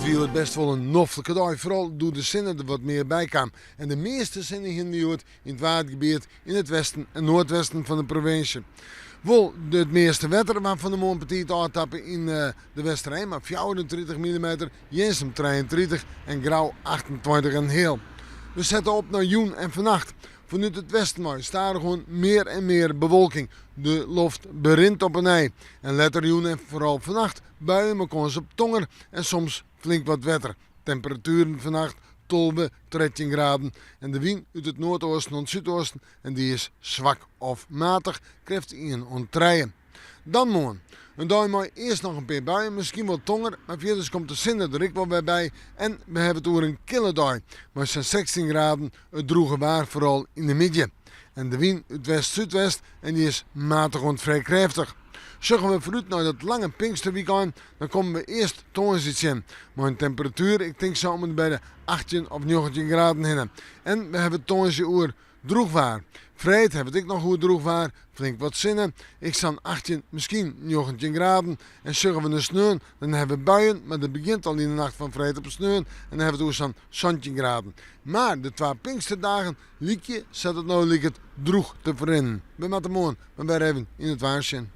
It wie bêst wol in noflike dei, foaral doe't de sinne der wat mear by kaam. En de measte sinne hiene we hjoed yn it Waadgebiet, yn it westen en noardwesten fan de provinsje. Wol it measte wetter waard fan 'e moarn betiid ôftappe yn De Westereen mei 34 milimeter, Jirnsum 33 en Grou 28 en heal. We sette op nei jûn en fannacht. Fanút it westen wei stadichoan mear en mear bewolking. De loft berint op 'e nij. En letter jûn en foaral fannacht buien mei kâns op tonger en soms flink wat wetter. Temperatueren fannacht 12, 13 graden en de wyn út it noardeasten oant súdeasten en dy is swak of matich, krêft ien oant trije. Dan moarn. In dei mei earst noch in pear buien, miskien wol tonger, mar fierders komt de sinne der ek wol wer by en we hawwe it oer in kille dei mei sa'n 16 graden, it drûge waar foaral yn de middei. En de wyn út west-súdwest en dy is matich oant frij krêftich. Sjogge we foarút nei dat lange Pinksterwykein, dan komme we earst tongersdei tsjin mei in temperatuer, ik tink sa om en by de 18 of 19 graden hinne. En we hawwe it tongersdei oer Drûch waar. Freed hawwe we it ek noch oer drûch waar, flink wat sinne, ek sa'n 18, miskien 19 graden. En sjogge we nei sneon, dan hawwe we buien, mar dat begjint al yn de nacht fan freed op sneon en dan hawwe we it oer sa'n 17 graden. Mar de twa Pinksterdagen lykje, sa't it no liket, drûch te ferrinnen. We moatte moarn mar wer even yn it waar sjen.